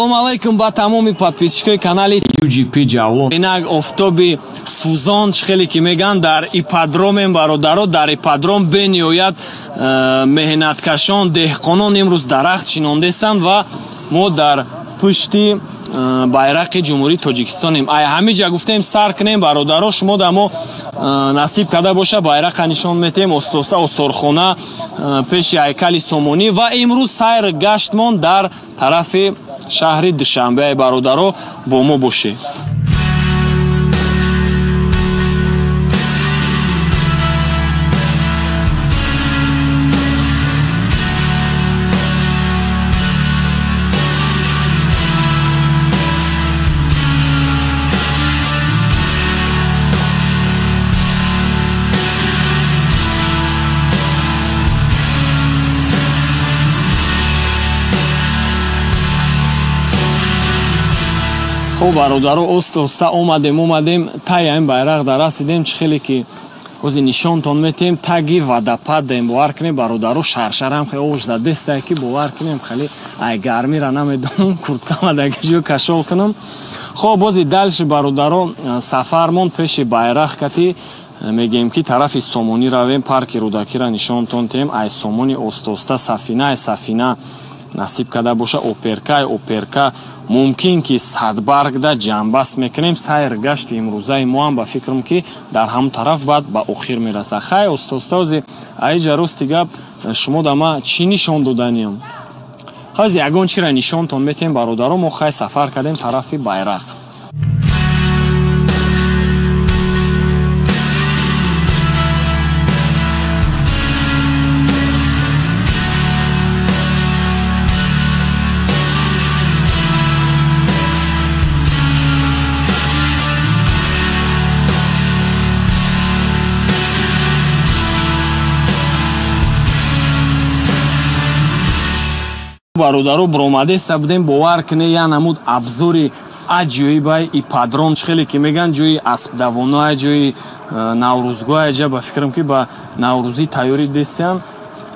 Салом алейкум ба тамоми подписчикои канали UGP Ҷавлон. Инак офтоби сӯзон хеле ки меган дар ипподромем бародаро, дар ипподром бениҳоят меҳнаткашон деҳқонон имрӯз дарахт шинондестанд ва мо дар пушти байрақи Ҷумҳурии Тоҷикистонем. Ай ҳамиҷа гуфтем сар кунем бародаро, шумо да мо насиб карда боша байрақа нишон метем, остоса осорхона пеши ҳайкали Сомонӣ ва имрӯз сайр гаштмон дар тарафи шаҳри Душанбе. Ай бародаро бо мо бошед. Хоб бародаро, оста-оста омадем таи ҳамин байрақ дар расидем. Чӣ хеле ки ҳозир нишонтон метем, таги водопад даем. Бовар кунем бародаро, шаршарам хеле ош задестае ки бовар кунем хеле ай гармира намедонам, курткама дагаҷо кашол кунам. Хоб бози дальше бародаро сафармон пеши байрақ кати мегӯем ки тарафи Сомонӣ равем, парки Рӯдакиро нишонтон тем. Ай Сомони оста-оста сафина ай сафина насиб карда боша, оперка ай оперка мумкин ки садбаргда ҷамбаст мекунем. Сайр гашти имрӯзаи мо ҳам ба фикрам ки дар ҳамон тараф баъд ба охир мерасад. Хай оста-оста ози аиҷа рости гап шумо да ма чӣ нишон доданиям? Ҳози ягон чиро нишонтон метем бародаро. Мо хай сафар кардем тарафи байрақ. Бародаро бромадеста будем, бовар куне я намуд абзори аҷоибай ипподром, чӣ хеле ки меган ҷои аспдавоноа, ҷои наврӯзгоҳ, ҷа ба фикрам ки ба наврӯзӣ тайёрӣ дестиян.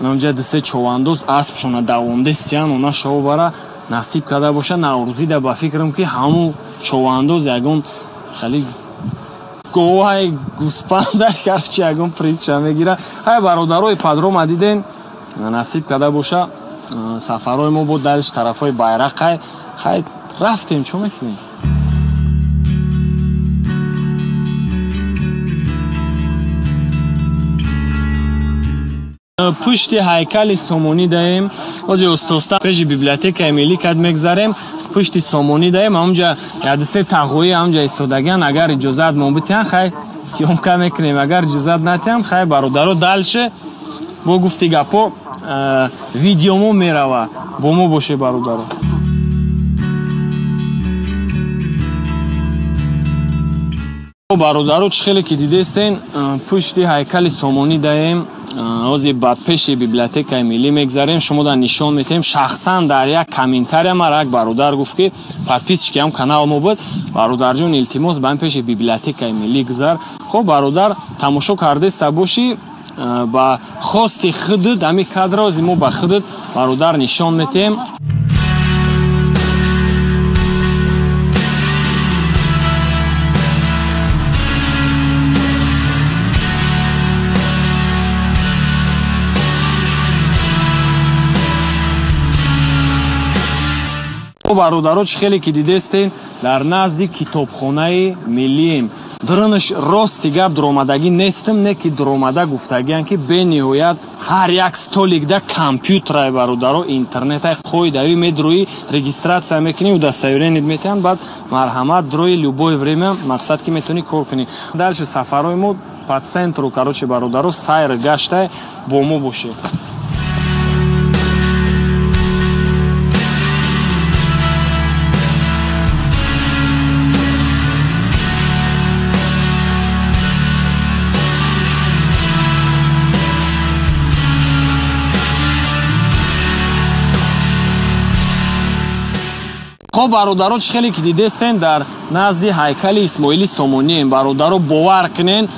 Онҷа дисе човандоз аспшона давондестиян, она шаво бара насиб карда боша наврӯзида ба фикрам ки ҳамун човандоз ягон хеле говай гӯспандай карчи ягон призша мегира. Ҳай бародаро ипподрома диден, насиб карда боша сафарҳои мо буд дальше тарафҳои байрақ. Хай рафтем, чо мекунем? Пушти ҳайкали Сомонӣ даем. Ҳозир оста-оста пеши библиотекаи миллӣ кад мегзарем. Пушти Сомонӣ даем, ҳамунҷа ядисе тағоӣ ҳамунҷа истодагиан. Агар иҷозат мо битиҳан, хай съёмка мекунем, агар иҷозат натиҳан, хай бародаро дальше бо гуфти гапо видеомо мерава. Бо мо боше бародаро. Бародаро чӣ хеле ки дидестен, пушти ҳайкали Сомонӣ даем. Ҳозир ба пеши библиотекаи миллӣ мегзарем, шумо да нишон метем. Шахсан дар як комментария мара як бародар гуфт ки подписчики ҳам канал мо буд, бародарҷон илтимос ба ин пеши библиотекаи миллӣ гузар. Хоб бародар тамошо кардеста бошӣ, ба хости худат ҳамин кадро ҳозир мо ба худат бародар нишон метем. Бародаро чӣ хеле ки дидестен, дар назди китобхонаи миллием. Дурунаш рости гап дуромадагӣ нестам, не ки дуромада гуфтагиам ки бениҳоят ҳар як столикда компютерай бародаро, интернетай қоидави медрӯӣ, регистрация мекунӣ, удостоверение метиҳанд, баъд марҳамат дрои любое время, мақсад ки метавонӣ кор кунӣ. Дальше сафарҳои мо по центру, короче бародаро, сайр гаштай бо мо бошед. Хоб бародаро чӣ хеле ки дидестен, дар назди ҳайкали Исмоили Сомонием. Бародаро бовар кунен,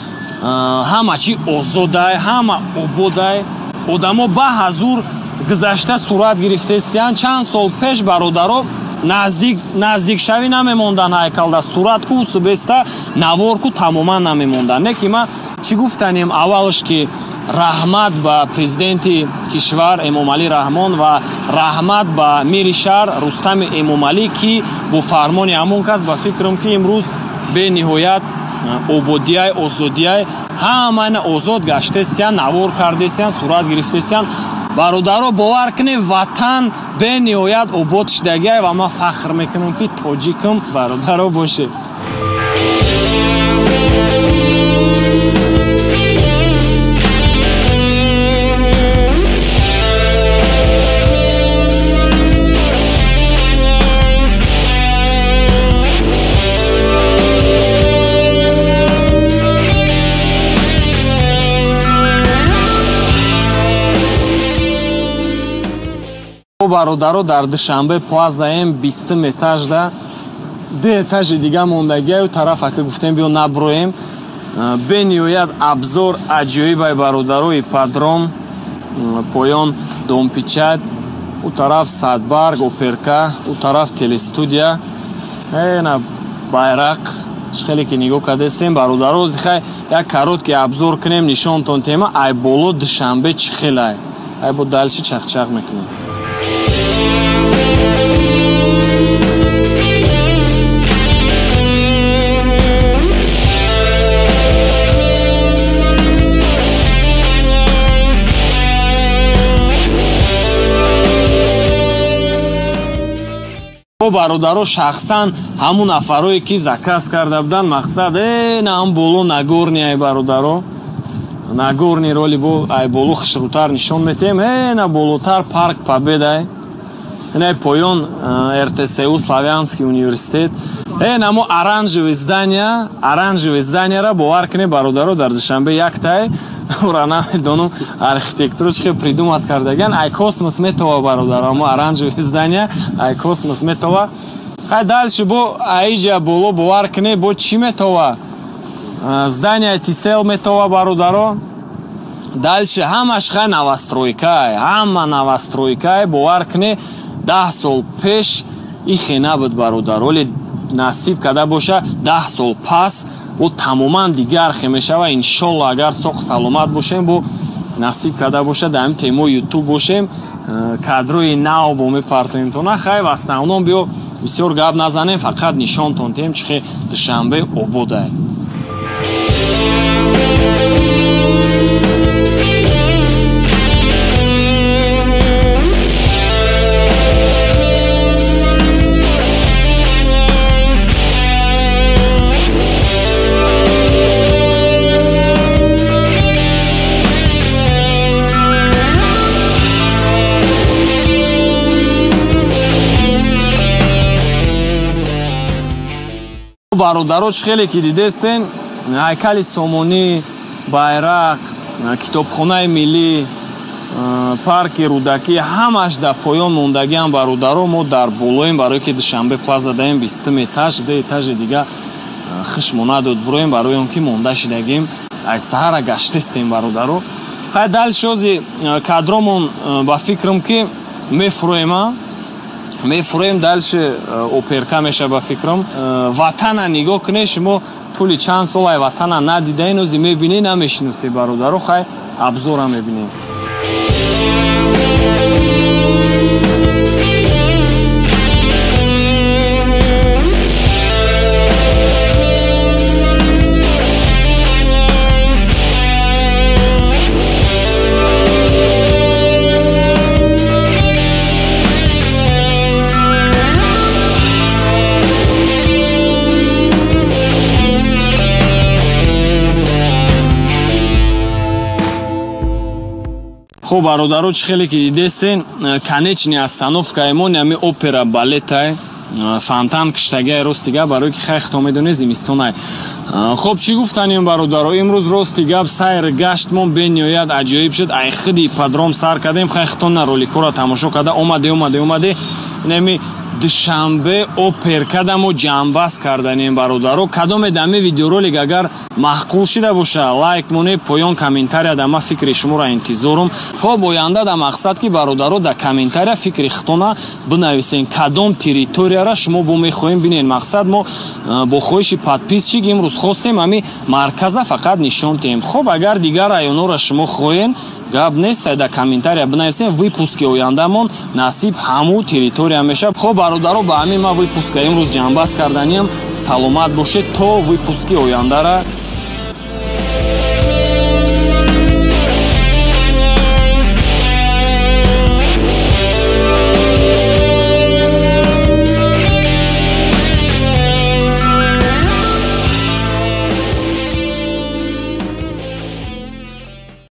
ҳама чӣ озодай, ҳама ободай. Одамо ба ҳазур гузашта сурат гирифтестиян. Чанд сол пеш бародаро Наздикшавӣ намемондан ҳайкалда, суратку усубеста наворку тамоман намемондан. Не ки ман чӣ гуфтанем, аввалш ки раҳмат ба президенти кишвар Эмомалӣ Раҳмон ва раҳмат ба мири шаҳр Рустами Эмомалӣ, ки бо фармони ҳамон кас ба фикрам ки имрӯз бениҳоят ободияй, озодияй, ҳамаина озод гаштестиян, навор кардестиян, сурат гирифтестиян. Бародаро, бовар кунед, ватан бениҳоят обод шудагиай ва ман фахр мекунам ки тоҷикам. Бародаро, бошед. Бародаро, дар Душанбе плазаем 20 этажда, ду этажи дига мондагиаю тараф ака гуфтем биё наброем. Бениҳоят абзор аҷоибай бародаро, ипподром, поён Домпичат, у тараф Садбарг, оперка, у тараф телестудия, на байрақ. Хеле ки нигоҳ кардастем бародаро, хай як короткий обзор кунем, нишонтон тема ай боло Душанбе чӣ хелай. Ай бо дальше чақчақ мекунем. Бародаро, шахсан ҳамун нафарое ки заказ карда буданд, мақсад на ҳам боло Нагорный ай бародаро, Нагорный роли бо ай боло хушрӯтар нишон метиҳем. На болотар парк Победа, ай поён РТСУ, Славянский университет. Намо оранжевый здания, оранжевый зданияра бовар кунед бародаро, дар Душанбе яктай ура намедонам архитектура чӣ хел придумат кардаган. Ай космос метова бародаро, амо оранжевый здания ай космос метова. Хай дальше бо аиҷа боло бовар кунед бо чӣ метова? Здания Тисел метова бародаро. Дальше ҳамаш хай новостройкай, ҳама новостройкай, бовар кунед 10 сол пеш ихе набуд бародаро. Оле насиб карда боша 10 сол пас о тамоман дигар хе мешава. Иншолло агар соқ саломат бошем, бо насиб карда боша дар ҳамин темо ютуб бошем, кадрои нав бо мепартоем тона. Хай в основном биё бисёр гап назанем, фақат нишонтон тем чӣ хе Душанбе ободай. Бародаро, чӣ хеле ки дидестен, ҳайкали Сомонӣ, байрақ, китобхонаи миллӣ, парки Рӯдакӣ ҳамаш дар поён мондагиам бародаро. Мо дар болоем, барое ки Душанбе плаза даем 20 этаж, ду этажи дига хишмо надод буроем, барои он ки монда шидагим. Ай саҳара гаштестем бародаро. Хай дальше ози кадромон ба фикрам ки мефуроема, мефуроем дальше оперка меша ба фикрам. Ватана нигоҳ кунед, шумо тӯли чанд сол ай ватана надидаин, ози мебинед, намешиносед бародаро. Хай абзора мебинем. Хуб бародаро, чӣ хеле ки дидестен, конечный остановкаи мо нами опера балетай, фонтан киштагиай рости гап, барои ки хай хито медонед зимистонай. Хоб чӣ гуфтанем бародаро, имрӯз рости гап сайр гаштмон бениҳоят аҷоиб шуд. Ай худи ипподром сар кардем, хай хито на роликҳоро тамошо карда омаде, инами Душанбе оперкадамо ҷамъбаст карданем, бародаро. Кадоме дами видеоролик агар маъқул шида боша, лайк монед, поён комментария да ма фикри шуморо интизорум. Хоб, оянда да мақсад ки, бародаро, да комментария фикри худтона бинависен, кадом территорияра шумо бо мехоҳем бинен. Мақсад, мо бо хоҳиши подписчик имрӯз хостем ҳами марказа фақат нишон диҳем. Хоб, агар дигар районҳоро шумо хоҳен, гап нест, да комментария бинависем, выпуски ояндамон насиб ҳаму территория мешавад. Хоб, бародаро, ба ҳамин ман выпуска имрӯз ҷамъбаст карданиям. Саломат бошед то выпуски ояндара.